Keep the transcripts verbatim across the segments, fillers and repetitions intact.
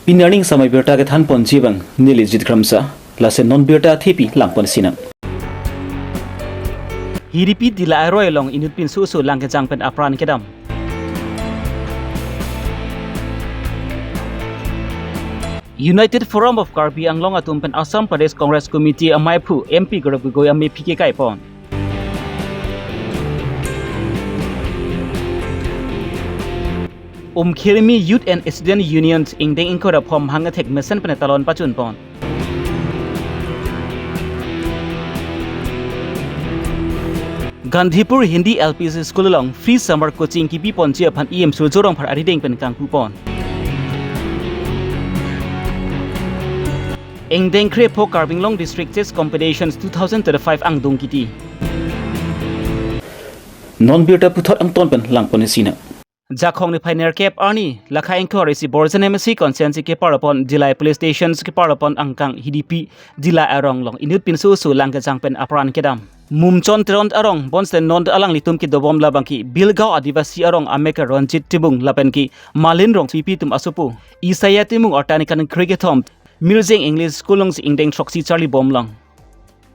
Pini arni samai birta kethan ponji abang neli Jit Kramsa, lason non birta athepi lang ponsinang. Hidipi Dillai aroi along inut pinso oso lang kejang pen apran kedam. United Forum of Karbi Anglong atum pen Assam Pradesh Congress Committee amaiphu M P Gaurav Gogoi amephi kekai pon. Umkhirmi Youth and Student Union ingdeng ingkoi ra phom hang athek mesen pen talon pachun pon. Gandhipur Hindi L P School along free summer coaching kipi ponji aphan E M Surjya Rongphar arideng pen kangpu pon. Ingdeng krepho Karbi Anglong District Chess Competitions two thousand twenty-five angdung kiti. Non birta puthot angton pen lang ponsinang. Jakhong niphai nerkep arni, lakha ingkoi ra isi Borjan M A C constituency kepar pon Dillai police station kepar pon angkang Hidipi Dillai arong along inut pinso oso lang kejang pen apran kedam. Mumchon Teron arong bonsten non alanglitum kedobom labangke Bilgaon Adivasi arong amek Ronjit Timung lapenke Malin Rongpipi atum asopo Isaiah Timung arta nikan krekethom Mirjeng English School alongsi ingdeng throksi charli bomlang.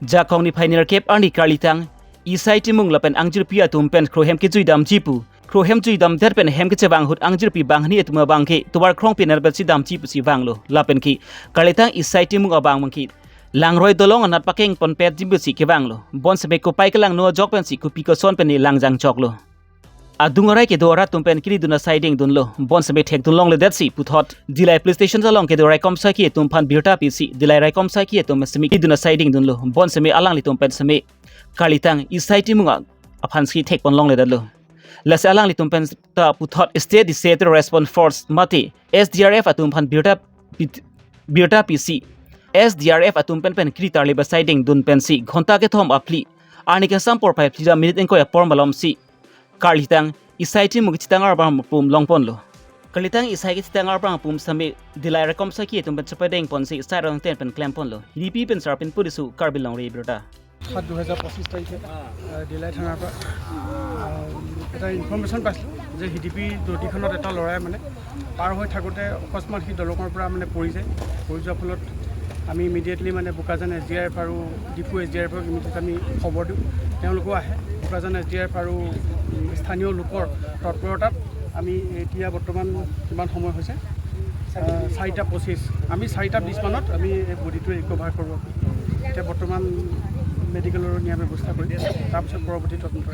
Jakhong niphai nerkep arni karlitang Isaiah Timung lapen angjirpi atum pen krohem kejui damji pu. Krohem jui damdet pen hem kechevang ahut angjirpi banghini atum abangke tovar krongpi nerpet si damji pusi vanglo. Lapenke karlitang Isaiah Timung abang abangke langroi dolong anat pakeng ponpetji pusi kevanglo. Bonseme kopai kelangno ajok pensi kopi koson pen ne langjang choklo. Adung arai kedo arat atum pen keridun asai dengdunlo. Bonseme thekdun longledetsi puthot Dillai police station along kedo raikom saki atum aphan birta pisi Dillai raikom saki atum seme keridun asai dengdunlo. Bonseme alanglitum pen seme karlitang Isaiah Timung aphansi thekpon longledetlo. Lasi alanglitum pen ta puthot State Disaster Response Force mate S D R F atum aphan birta pit-, birta pisi S D R F atum pen pen kri tarli basai dengdun pensi ghonta kethom aphli arni kesam porphai phli ra minute ingkoi apor malomsi karlitang Isaiah Timung kachetang arbang pum longponlo. Karlitang Isaiah kachetang arbang pum seme Dillai raikom saki atum pen chepadeng ponsi sai rong ten pen klemponlo. Hidipi pen Sarpin Purisu, Karbi Longri Birta. সাত দুহেজাৰ পঁচিছ তাৰিখে, আহ, ডিলাই থানাৰ পৰা, আহ, এটা ইনফৰমেশ্যন পাইছিলোঁ যে হিডিপি নদীখনত এটা ল'ৰাই মানে পাৰ হৈ থাকোঁতে অকস্মাত সি দলঙৰ পৰা মানে পৰি যায়। পৰি যোৱাৰ ফলত আমি ইমিডিয়েটলি মানে Bokajan S D R F আৰু ডিফু এছ ডি আৰ এফক ইমিডিয়েট আমি খবৰ দিওঁ। তেওঁলোকো আহে। Bokajan S D R F আৰু, উম, স্থানীয় লোকৰ তৎপৰতাত আমি এতিয়া বৰ্তমান কিমান সময় হৈছে? আহ, চাৰিটা পঁচিছ। আমি চাৰিটা বিছ মানত আমি এই বডিটো ৰিকভাৰ কৰোঁ। এতিয়া বৰ্তমান মেডিকেলৰ নিয়া ব্যৱস্থা কৰি তাৰপিছত পৰৱৰ্তী তদন্ত।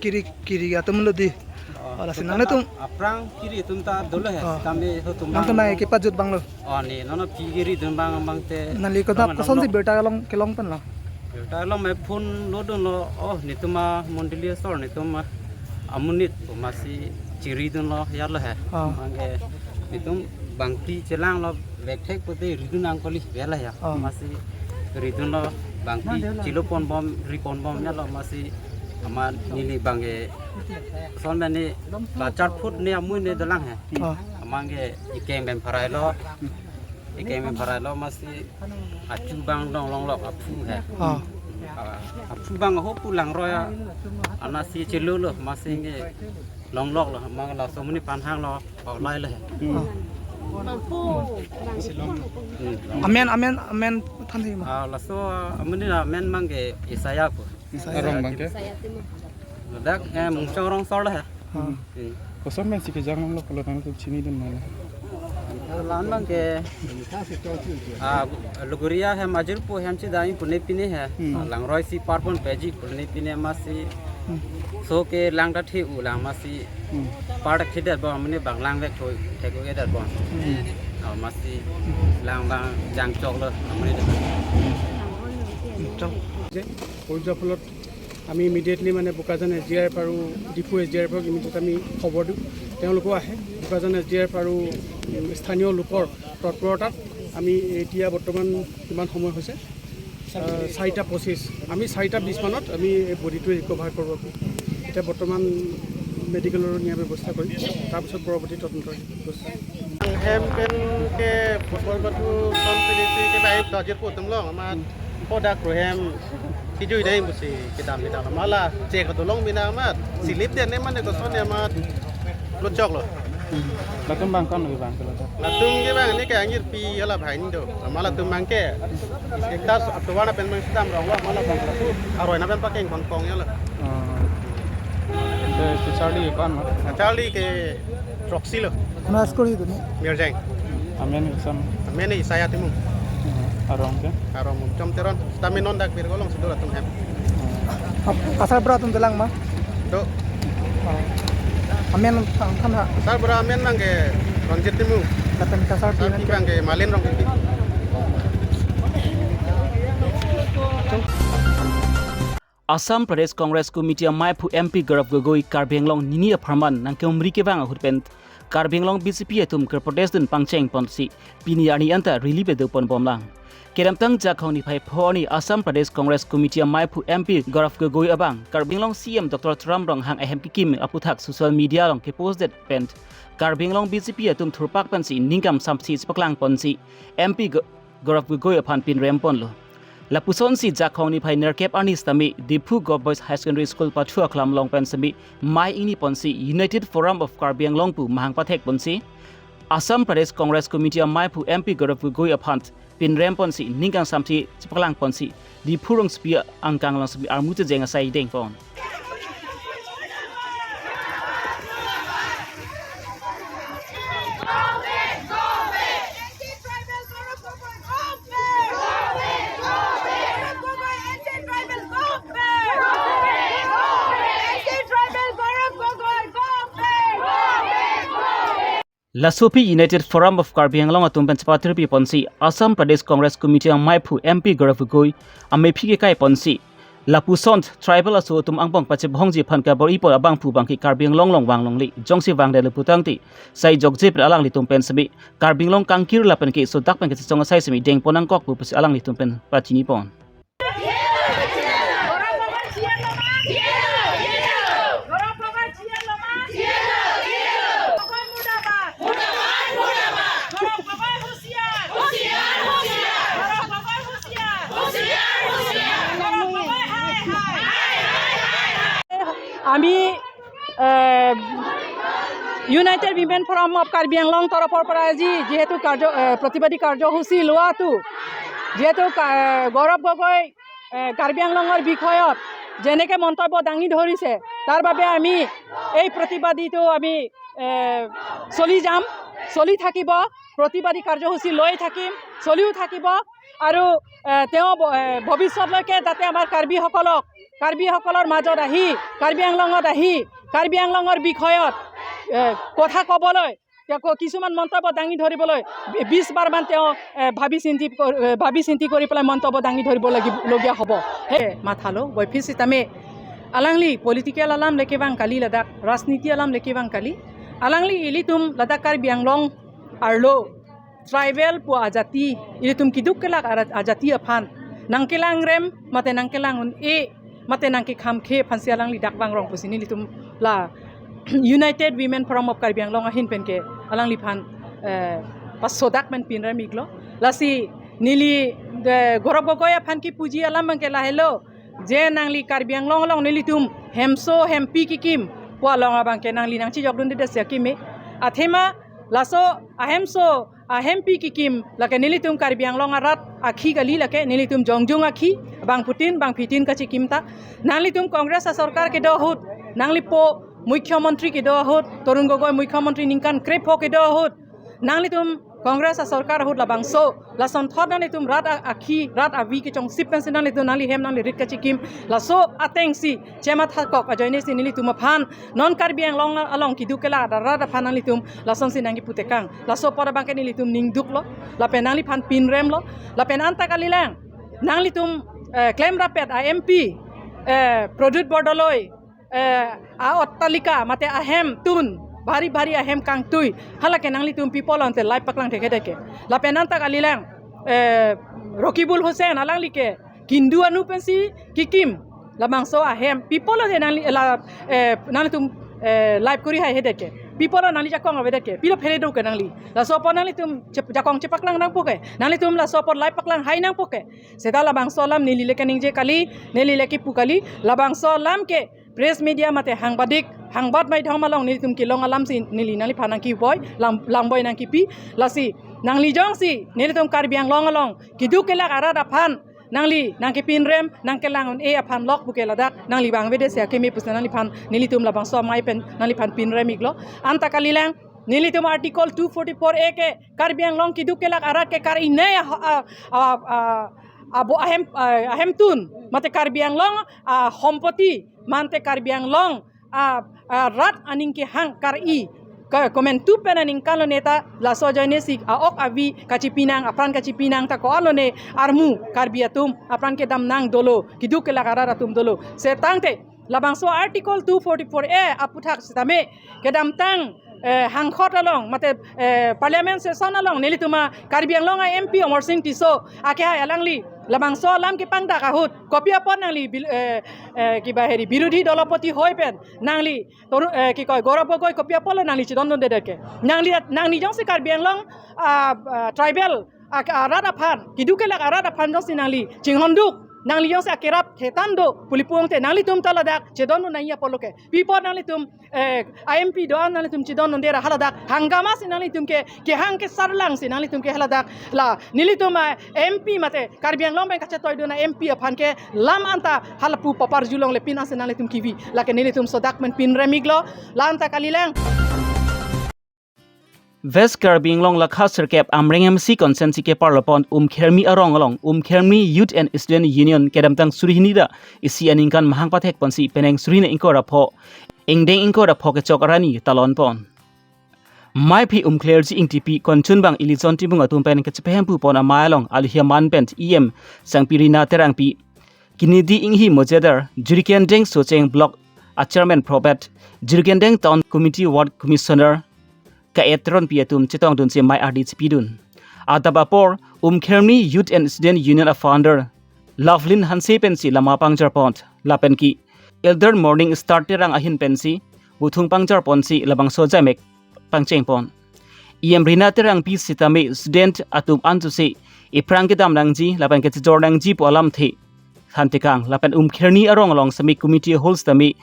Kiri, kiri atum lo di. Oh, wala sinang na tum. Aphrang kiri atum ta dolo he. Oh. Kami ho tum nang bang. Tum nang kepajut abang lo. Oh, ne, non non pi kiri dun abang abang te. Nangli ko dap kosonsi birta kelong kelong pen lo. Birta kelong me phone lodunlo. Oh, netum amondoli asor, netum amonit, oh, masi chiridunlo ya lo he. Oh. Abangke netum bangpi chelanglo, vekthek pote ridun nang kali ya lo he. Oh. Masi ridunlo, bangpi chilo ponbom, ri ponbom ya lo, masi amat neli abangke son mane la char foot ne amui ne dolang he. Oh. Abangke ikeng bem pharailo. Ikeng bem pharailo masi achu abang dong longlok aphu he. Oh. Ah, aphu abang ho pu langroi anasi chilolo masi nge longlok lo, abang laso amonit aphan hanglo, paulai lo he. Hmm. Oh. Hmm. Amen, amen, amen than he ma. Ah, laso amonit amen abangke Isaiah pu. Isaiah. Arong abangke? Ladak, eh, Mungchong rong asor lo he. Hmm. Hmm. Koson pensi kejang lo, kalau nang tu chinidun nang. Lan abangke, ah, Luguria hem ajirpo hem chedam pu ne pine he. Hmm. Langroi si par ponpeji pu ne pine masi. Hmm. So ke lang ta the-u lang masi. Hmm. Par ta thedet abang mane abang lang vek thoi, thek-u kedet abang. Hmm. Ah, masi lang abang jangchok lo mane. Hmm. Chok. যে পৰি যোৱাৰ ফলত আমি ইমিডিয়েটলি মানে Bokajan S D R F আৰু Diphu S D R এফক ইমিডিয়েট আমি খবৰ দিওঁ, তেওঁলোকো আহে। Bokajan S D R F আৰু, উম, স্থানীয় লোকৰ তৎপৰতাত আমি এতিয়া বৰ্তমান কিমান সময় হৈছে? আহ, চাৰিটা পঁচিছ। আমি চাৰিটা বিছ মানত আমি এই বডিটো ৰিকভাৰ কৰোঁ। এতিয়া বৰ্তমান মেডিকেলৰ নিয়া ব্যৱস্থা কৰিম, তাৰপিছত পৰৱৰ্তী তদন্ত। Hem pen ke football batu company si ke baik dojit putum long amat podak ro hem kijui dai pusi kedam kedam mala cek atulong bina amat silip den ne mane koson ne amat lo choklo. Latum abang ko-an lo abang ke ladak? Latum ke abang ne ke angirpi hala bhai ni do. Amat latum abang ke ekta atovar pen abang sita rong lo, amat latum aroi na pen pakeng pon kong ya lo. Oh. Ke kacharli ko-an lo? Kacharli ke throksi lo. Kona school itu ni? Mirjeng. Amen ke sam. Amen Isaiah Timung. Hmm. Arong ke? Arong Mumchom Teron. Sitame non dak Birgo alongsi do latum hem. Ap-, kasar bura atum dolang ma? Do. Amen than than ha. Kasar bura amen abang ke Ronjit Timung. Lapen kasarpi, kasarpi amen ke? Abang ke Malin Rongpipi. Assam Pradesh Congress Committee amaiphu M P Gaurav Gogoi Karbi Anglong nini apharman nangkemri kevang ahut pen Karbi Anglong B J P atum ke protest dun pangcheng ponsi pini arni anta rally bedo pon bomlang. Kedamtang Jakhong niphai pho arni Assam Pradesh Congress Committee amaiphu M P Gaurav Gogoi abang Karbi Anglong C M Doctor Tuliram Ronghang ahem kekim aputhak social media along kepost det pen Karbi Anglong B J P atum thurpak pensi ningkan samsi chepaklang ponsi M P Go-, Gaurav Gogoi aphan pinrem ponlo. Lapusonsi Jakhong niphai nerkep arni sitame Diphu Govt Boys High Secondary School pathu aklam along pen sitame mei ingni ponsi United Forum of Karbi Anglong pu mahang pathek ponsi Assam Pradesh Congress Committee amaiphu M P Gaurav Gogoi aphan pinrem ponsi ningkan samsi chepaklang ponsi Diphu rongsopi angkang along sitame armu chejeng asai deng pon. Laso aphi United Forum of Karbi Anglong atum pen chepatirpi ponsi Assam Pradesh Congress Committee amaiphu M P Gaurav Gogoi amephi kekai ponsi lapuson tribal aso atum angbong pachebhongji aphan kabor-i pon abangphu abangke Karbi Anglong along vang longle, jongsi vangdet le putangte sai jokje pen alanglitum pen sitame Karbi Anglong kangkir lapen ke sodak pen kechechong asai sitame deng pon nangkok pu pusi alanglitum pen pachini pon. আমি, এ, United Women Forum of Karbi Anglong তৰফৰ পৰা আজি যিহেতু কাৰ্য, এ, প্ৰতিবাদী কাৰ্যসূচী লোৱাটো, যিহেতু কা-, এ, গৌৰৱ গগৈ, এ, কাৰ্বি আংলঙৰ বিষয়ত যেনেকে মন্তব্য দাঙি ধৰিছে, তাৰ বাবে আমি এই প্ৰতিবাদীটো আমি, এ, চলি যাম, চলি থাকিব, প্ৰতিবাদী কাৰ্যসূচী লৈ থাকিম, চলিও থাকিব। আৰু, এ, তেওঁ ব-, এ, ভৱিষ্যতলৈকে যাতে আমাৰ কাৰ্বিসকলক, কাৰ্বিসকলৰ মাজত আহি, কাৰ্বি আংলঙত আহি, কাৰ্বি আংলঙৰ বিষয়ত, এ, কথা ক'বলৈ, তেওঁ ক-, কিছুমান মন্তব্য দাঙি ধৰিবলৈ বি-, বিশ বাৰমান তেওঁ, এ, ভাবি চিন্তি কৰ-, এ, ভাবি চিন্তি কৰি পেলাই মন্তব্য দাঙি ধৰিব লাগিব, লগীয়া হ'ব। He, mathalo, boy, phi sitame alangli political alam le kevang kali ladak, rajniti alam le kevang kali. Alangli ilitum ladak Karbi Anglong arlo tribal pu ajati, ilitum keduk kelak ara-, ajati aphan nangkelangrem mate nangkelang un-e mate nangkekham khe aphansi alangli dak vangrong pusi nelitum la United Women Forum of Karbi Anglong ahin pen ke alangliphan, eh, pasodak pen pinrem iklo. Lasi neli, eh, Gaurav Gogoi aphan kepuji alam abangke lahelo. Je nangli Karbi Anglong along nelitum hemso hempi kekim pu along abangke nangli nangchejokdunde desi akeme. Athema laso ahemso ahempi kekim lake nelitum Karbi Anglong arat akhi kali, lake nelitum jongjung akhi, bangphutin bangphitin kachekim ta. Nanglitum Congress asorkar kedo ahut, nanglipo Mukhyamantri kedo ahut, Tarun Gogoi Mukhyamantri ningkan krepho kedo ahut, nanglitum Congress asorkar ahut labangso, lasonthot nanglitum rat a-, akhi, rat avi kechongsip pensi nanglitum nangli hem nangli rit kachekim, laso atengsi chemathakok ajoinesi nelitum aphan non Karbi Anglong along keduk kelak rat aphan nanglitum lasonsi nangkiputekang. Laso apot abangke nelitum ningduklo, lapen nangliphan pinremlo, lapen anta kalilang nanglitum, eh, klemrapet a-M P, eh, Pradyut Bordoloi, eh, a-ottalika mate ahem tun, bhari bhari ahem kangtui, halake nanglitum pi apotlo ante live paklang thekthedetke. Lapen anta kalilang, eh, Rakibul Hussain alangli ke kindu anu pensi kekim labangso ahem. Pi apotlo je nangli la, eh, nanglitum, eh, live kori haihedetke. Pi apotlo nangli jakong avedetke. Pilo phere doke nangli. Laso apot nanglitum chep-, jakong chepaklang nangpo ke. Nanglitum laso apot live paklang hai nangpo ke. Seta labangso alam neli le keningje kali, neli le kipu kali, labangso alam ke press media mate hangbadik, hangbad maidhom along nelitum kelong alam si neli nangliphan nangkiboi, lam, langboi nangkipi, lasi nangli jongsi nelitum Karbi Anglong along keduk kelak arat aphan nangli nangkepinrem, nangkelang un-e aphan lok puke ladak nangli bang vede sia keme pusi nangliphan nelitum labangso amei pen nangliphan pinrem iklo. Anta kalilang, nelitum Article two forty-four A ke Karbi Anglong keduk kelak arat ke kar-inei a, a, a, a, abo ahem, a, ahemtun mate Karbi Anglong, a, hompoti mante Karbi Anglong, a, a, rat aning kehang kar-i ke komentu pen aningkan lone ta laso ajoine si a-ok avi kachipinang, apran kachipinang ta ko-an lone armu Karbi atum apran kedam nang dolo, keduk kelak arat atum dolo. Setangte labangso Article two forty-four A aputhak sitame kedamtang, eh, hangkhot along mate, eh, Parliament session along nelitum a Karbi Anglong a M P Amarsing Tisso akehai alangli labangso alam kepangdak ahut kopi apot nangli bil-, eh, eh, kiba heri birodhi dolopoti hoi pen nangli toru, eh, kikoi Gaurav Gogoi kopi apotlo nangli chedondunde ke. Nangli, nangli jongsi Karbi Anglong, ah, ah, tribal, ah, ah, rat aphan, keduk kelak arat aphan jongsi nangli chinghonduk, nangli jongsi akerap thetan do pu pulote nanglitum ta ladak chedondun nangji apotlo ke. Pi apot nanglitum, eh, a M P do-an nanglitum chedondunde ra haladak hangama si nanglitum ke, kehang kesarlang si nanglitum ke haladak la nelitum a M P mate Karbi Anglong pen kachetoidun a M P aphan ke lam anta halapu papar julong le pin ansi nanglitum kivi. Lake nelitum sodak pen pinrem iklo, la anta kalilang. West Karbi Anglong lakha sirkep Amreng M C constituency keparlopon Umkhermi arong along Umkhermi Youth and Student Union kedamtang suri hini ra isi aningkan mahang pathekponsi penang suri hini ingkoi ra pho ingdeng ingkoi ra pho kechok arni talonpon. Maiphi Umklerji Ingtipi konchunbang Ilison Timung atum pen kachepahempupon amei along aluhi aman pen E M Sangpi Rina Terangpi, Kinidi Inghi Mojadar, Jirikendeng Socheng Block a Chairman Probet, Jirikendeng Town Committee Ward Commissioner Kaet Ronpi atum chetongdunsi mei ardi chipidun. Adap apor Umkhermi Youth and Student Union a founder Lovelyn Hanse pensi lama pangjarpon, lapen ke Elder Morning Star Terang ahin pensi buthung pangjarponsi labangso jaimek pangchengpon. E M Rina Terangpi sitame student atum antusi iphrang kedam nangji lapen kechejor nangji pu alamthe thantekang lapen Umkhermi arong along semi committee hall sitame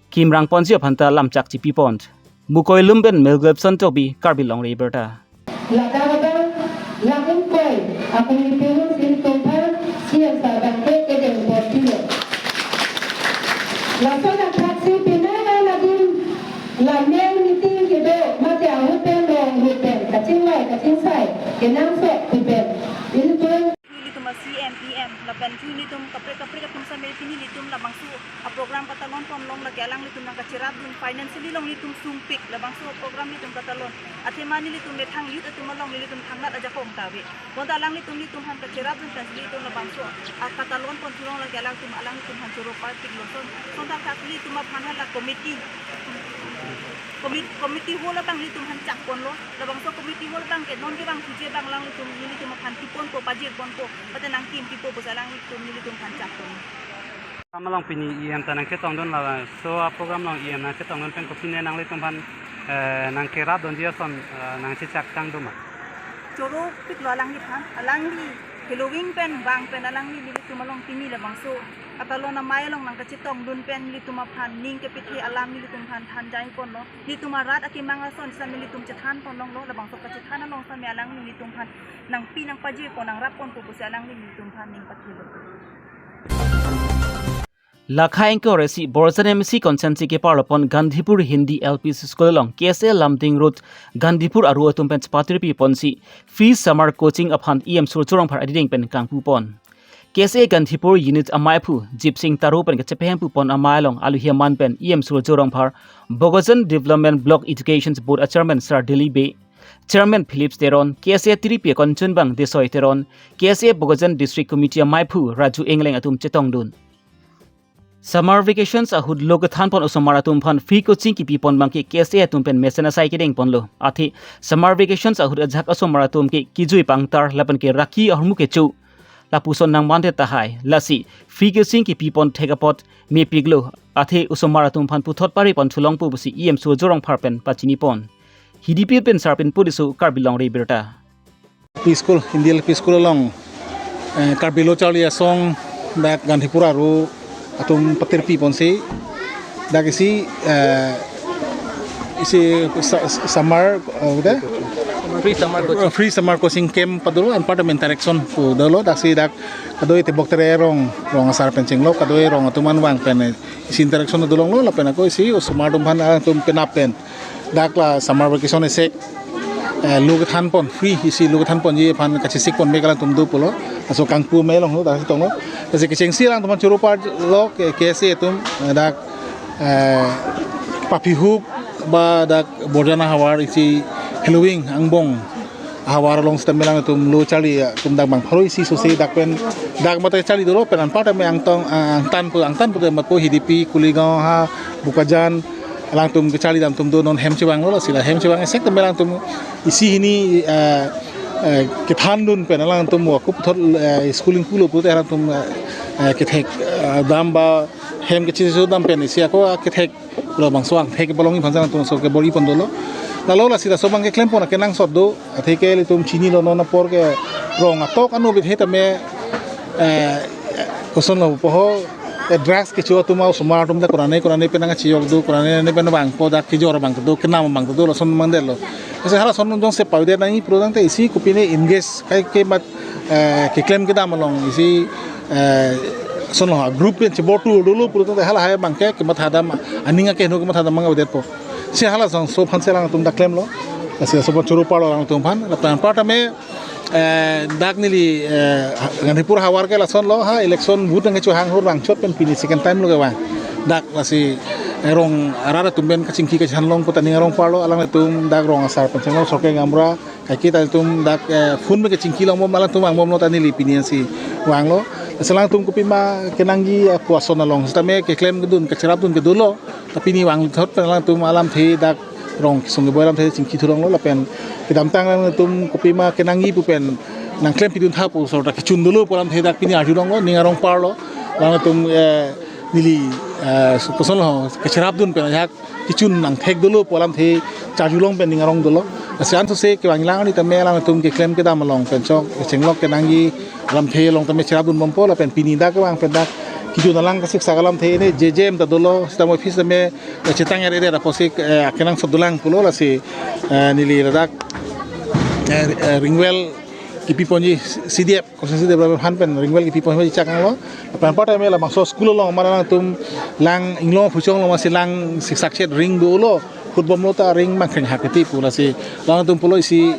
kimrangponji aphanta lamchak chipipon. Mukoi Lumben Melglepson Tobi, Karbi Longri Abirta. Ladak abang, lang ingkoi, akung ipinun sin tumphan, C M sir abang ke kedeng bor pilo. Lason athak si pinai nang adim, la main meeting kedo, mate ahut pen rong ahut pen, kachinglai, kachingsai, kenangsot pen. Ilitum. Nelitum a C M, E M, lapen thu nelitum kaprek kaprek atum sitame pini nelitum labangso a program katalonpon along lake alanglitum nangkacherapdun financially along nelitum sungpik labangso program nelitum katalon. Athema nelitum methang youth atum along nelitum thangnat ajakong ta ave. Bonta alanglitum nelitumphan kacherapdun pen nelitum labangso a katalonpon thu along lake alangtum alanglitumphan choro parpiklo son. Sonthakthak nelitum aphan hala committee. Commit-, committee hall abang nelitumphan chakponlo. Labangso committee hall abang ke non kevang thuje abang alanglitum nelitum aphan kiponpo, pajirponpo, mate nangkim pipo pusi alanglitum nelitumphan chakpon. Kam along pini E M ta nangchetongdun labangso a program along E M nangchetongdun pen kopine nanglitumphan, eh, nangkerapdunji ason, eh, nangchechak tang doma. Choro piklo alangliphan, alangli heloving pen vang pen alangli nelitum along pini labangso katalon amei along nangkachetongdun pen nelitum aphan ning kepithe alam nelitumphan than jaiponlo. Nelitum arat akemang ason sitame nelitum chethanpon longlo, labangso kachethan along sitame alangli nelitumphan nangpi nangpajirpon nangrapponpo pusi alangli nelitumphan ning pathelo. Lakha ingkoi ra isi Borjan M C constituency keparlopon Gandhipur Hindi L P School along K S A Lumding Road Gandhipur aru atum pen chepatirpiponsi free summer coaching aphan E M Surjya Rongphar adiding pen kangpupon. K S A Gandhipur Unit amaiphu Jipsing Taro pen kachepahempupon amei along aluhi aman pen E M Surjya Rongphar, Bokajan Development Block Education Board a Chairman Sir Dilip Bey, Chairman Phillips Teron, K S A tiripi akonchunbang Desoi Teron, K S A Bokajan District Committee amaiphu Raju Engleng atum chetongdun. Summer vacations ahut lo kethanpon osomar atum aphan free coaching kipipon abangke K S A atum pen mesen asai kedengponlo. Athe summer vacations ahut ajahak osomar atum ke kejui pangtar lapen ke raki ahormu kecho lapuson nangmante tahai. Lasi free coaching kipipon thek apot mepiklo. Athe osomar atum aphan puthot paripon thulongpo pusi E M Surjya Rongphar pen pachinipon. Hidipil pen Sarpin Puriso, Karbi Longri Abirta. P School, Hindi L P School along, eh, Karbi Lo Charli Asong dak Gandhipur aru atum patirpiponsi, Dak isi, eh, isi sa-, sa-, summer, eh, udah? Free summer coaching. Free summer coaching camp padolo, anparta interaction pu dolo, dak si dak kadoi tebok tere rong, rong asar pen chenglok, kadoi rong atum anvang pen, eh, isi interaction dolo lo, lapen ako isi osomar atum aphan atum penap pen. Dak la summer vacation esek, eh, lo kethan pon, free isi lo kethan ponji aphan kachesik pon me alangtum do pulo. Laso kangpu me longlo, dak si tonglo. Lasi kechengsi alangtum aphan choro parlo, ke, K S A atum, eh, dak, eh, paphihuk ba dak Borjan ahavar isi Heloving angbong ahavar along sitame alangtum lo charli atum dak bang pharo isi sose dak pen dak mate charli dolo pen anparta me angtong, ah, angtan pu, angtan pu mate pu Hidipi, Kuligaon ha, Bokajan, alangtum kecharli damtum do, non hem chevanglo, lasi la hem chevang esek tame alangtum isi hini, eh, eh, kethandun pen alangtum wa kup thot, eh, schooling pulo pute alangtum, eh, eh, kethek, eh, dam ba hem kechisu dam pen isi ako kethek lo bangso angthek palongji aphan alangtum so kebor-i pon dolo. Lalo lasi laso abang keklem pon akenangsot do, atheke ilitum chinilo non apor ke rong atok anu bit he tame, eh, kosonlo pu ho, eh, drugs kecho atum osomar atum ta korane korane pen nangchijok do, korane ne pen vangpo dak kejor abang do, kenam abang do, lason mandetlo. Lasi halason jongsi pavide nangji pulotangte isi kopine engage kai ke mat, eh, keklem kedam along isi, eh, kosonlo group pen chebor tu dolo pulotangte halahai abang ke kematha dam, aning akeheno kematha dam abang avedetpo. Si halason so aphan si alangtum dak klemlo. Lasi so aphan choro parlo alangtum aphan. Lapen anparta me, eh, dak neli, eh, Gandhipur ahavar ke lasonlo ha, election vote nangkecho hanghur vangchot pen pini second time lo kevang. Dak lasi, eh, rong arat atum pen kachingki kachanlong pu ta ning arong parlo, alangtum dak rong asar pen chenglong Sorke Gaonbura, kaike ta atum dak, eh, phone pen kachingki longbom, alangtum vangbomlo ta neli pini ansi vanglo. Lasi alangtum kopima kenangji, eh, pu ason along sitame keklem kedun, kacherap dun kedolo. Ta pini vangthot pen alangtum alamthe dak rong kesung keboi alamthe chingki thulonglo lapen kedamtang alangtum kopima kenangji pu pen nangklem pidun tha pu asor ta kechun dolo pu alamthe dak pini arjulonglo, ning arong parlo. Alangtum, eh, neli, eh, kosonlo kacherap dun pen ajak kechun nangthek dolo pu alamthe charjulong pen ning arong dolo. Lasi ansose kevang lang ani tame alangtum keklem kedam along pen chok kechenglok kenangji alamthe along tame cherap dunbompo lapen pini dak kevang pen dak kejun alang kasiksak alamthe ne J J M ta dolo, sitame office tame, eh, chetang er ere apotsi, eh, akenangsot dolang pulo lasi, eh, neli ladak, eh, eh, ringwell kipi ponji C D F, Constituency Development Fund pen ringwell kipi ponji chak anglo. Lapen anparta me labangso school along mane alangtum lang inglong phuchong along masi lang siksak chet ring dolo, football lo ta ring mangkheng hak keti pu lasi alangtum pulo isi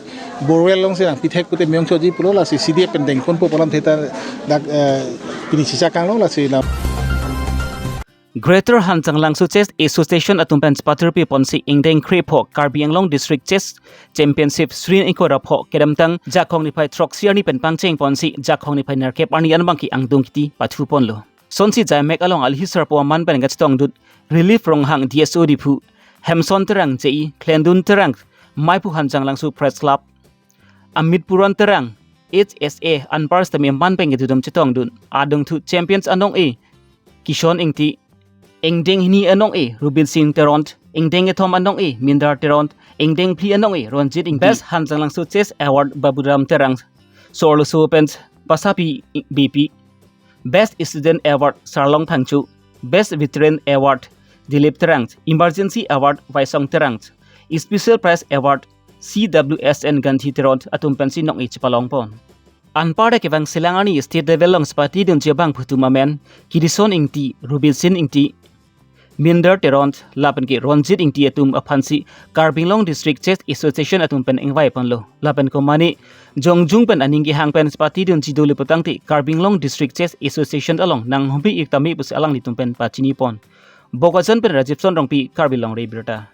borewell alongsi nangpithek pute meyong choji pulo lasi C D F pen dengponpo pu alamthe ta dak, eh, pini chichak anglo lasi la. Greater Hanjanglangso Chess Association atum pen chepatirpi ponsi ingdeng kre pho Karbi Anglong District Chess Championship srin ingkoi ra pho kedamtang Jakhong niphai throksi arni pen pangcheng ponsi Jakhong niphai nerkep arni anbang ke angdung kiti pathu ponlo. Sonsi jaimek along alhi sarpo aman pen kachetongdun Relief Ronghang D S O Diphu, Hemson Terang J E, Khlendun Terang, Maiphu Hanjanglangso Press Club, Amit Puran Terang, H S A, anpar sitame man pen kedudom chetongdun. Adungthu champions anong-e Kishon Ingti, ingdeng hini anong-e Rubin Singh Teron, ingdeng kethom anong-e Mindar Teron, ingdeng phli anong-e Ronjit Ingti. Best Hanjanglangso Chess Award Baburam Terang, Sorloso pen Pasapi B P, Best Student Award Sarlong Thangcho, Best Veteran Award Dilip Terang, Emergency Award Vaisong Terang, Special Prize Award C W S N Gandhi Teron atum pensi nong-e chepalong pon. Anparta kevang selang arni state level along chepatidunji abangphu atum amen, Kirison Ingti, Rubinsin Ingti, Minder Teron, lapen ke Ronjit Ingti atum aphansi Karbi Anglong District Chess Association atum pen ingvai ponlo. Lapen komane jongjung pen aning kehang pen chepatidunji dolo pulotangte Karbi Anglong District Chess Association along nanghumpi ik tame pusi alanglitum pen pachini pon. Bokajan pen Rajibson Rongpi, Karbi Longri Abirta.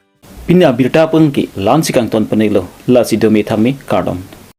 Pini abirta pun ke la-ansi kangton pon-iklo, lasi dome thame kardom.